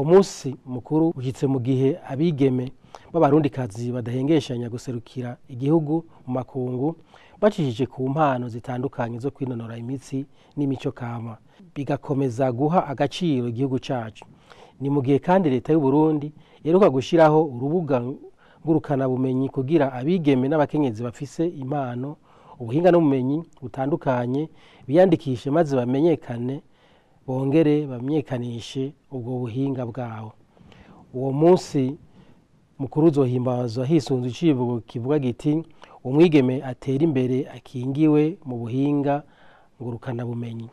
Uwo munsi mukuru ushyitse mu gihe abigeme b'Abarundikazi badahengeshanya guserukira igihugu mu makungu bacishije ku mpano zitandukanye zo kwinonora imitsi n'imico kama, bigakomeza guha agaciro igihugu cacu. Ni mu gihe kandi Leta y'u Burundi iheruka gushiraho urubuga ngurukanabumenyi kugira abigeme n'abakenyezi bafise impano, ubuhinga n'ubumenyi butandukanye biyandikishe maze bamenyekane, bongere bamenyekanishe ubwo buhinga bwabo. Uwo munsi mukuru uzohimbazwa hisunzwe icivugo kivuga giti: "Umwigeme atera imbere akingiwe mu buhinga ngurukanabumenyi."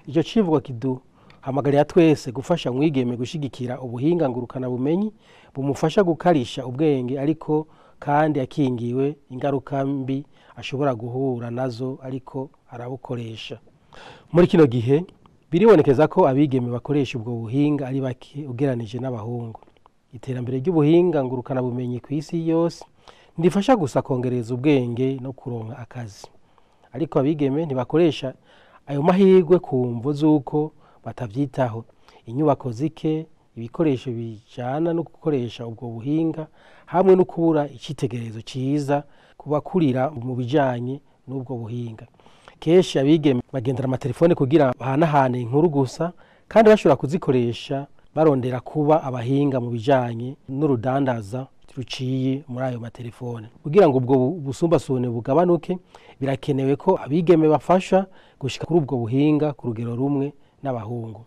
Ico civugo kiduhamagarira twese gufasha umwigeme gushigikira ubuhinga ngurukanabumenyi bumufasha gukarisha ubwenge, ariko kandi akingiwe ingaruka mbi ashobora guhura nazo ariko arabukoresha. Muri kino gihe biribonekeza ko abigeme bakoresha ubwo buhinga ari bake ugeranije n'abahungu. Iterambere ry'ubuhinga ngurukanabumenyi ku isi yose ntirifasha gusa kongereza ubwenge no kuronka akazi, ariko abigeme ntibakoresha ayo mahirwe ku mvo z'uko batavyitaho. Inyubako zike, ibikoresho bijana no gukoresha ubwo buhinga, hamwe no kubura icitegererezo ciza ku bakurira mu bijanye n'ubwo buhinga. Kenshi abigeme bagendera amatelefone kugira bahanahane inkuru gusa, kandi bashobora kuzikoresha barondera kuba abahinga mu bijanye n'urudandaza ruciye muri ayo matelefone. Kugira ngo ubwo busumbasune bugabanuke, birakenewe ko abigeme bafasha gushika kuri ubwo buhinga ku rugero rumwe n'abahungu.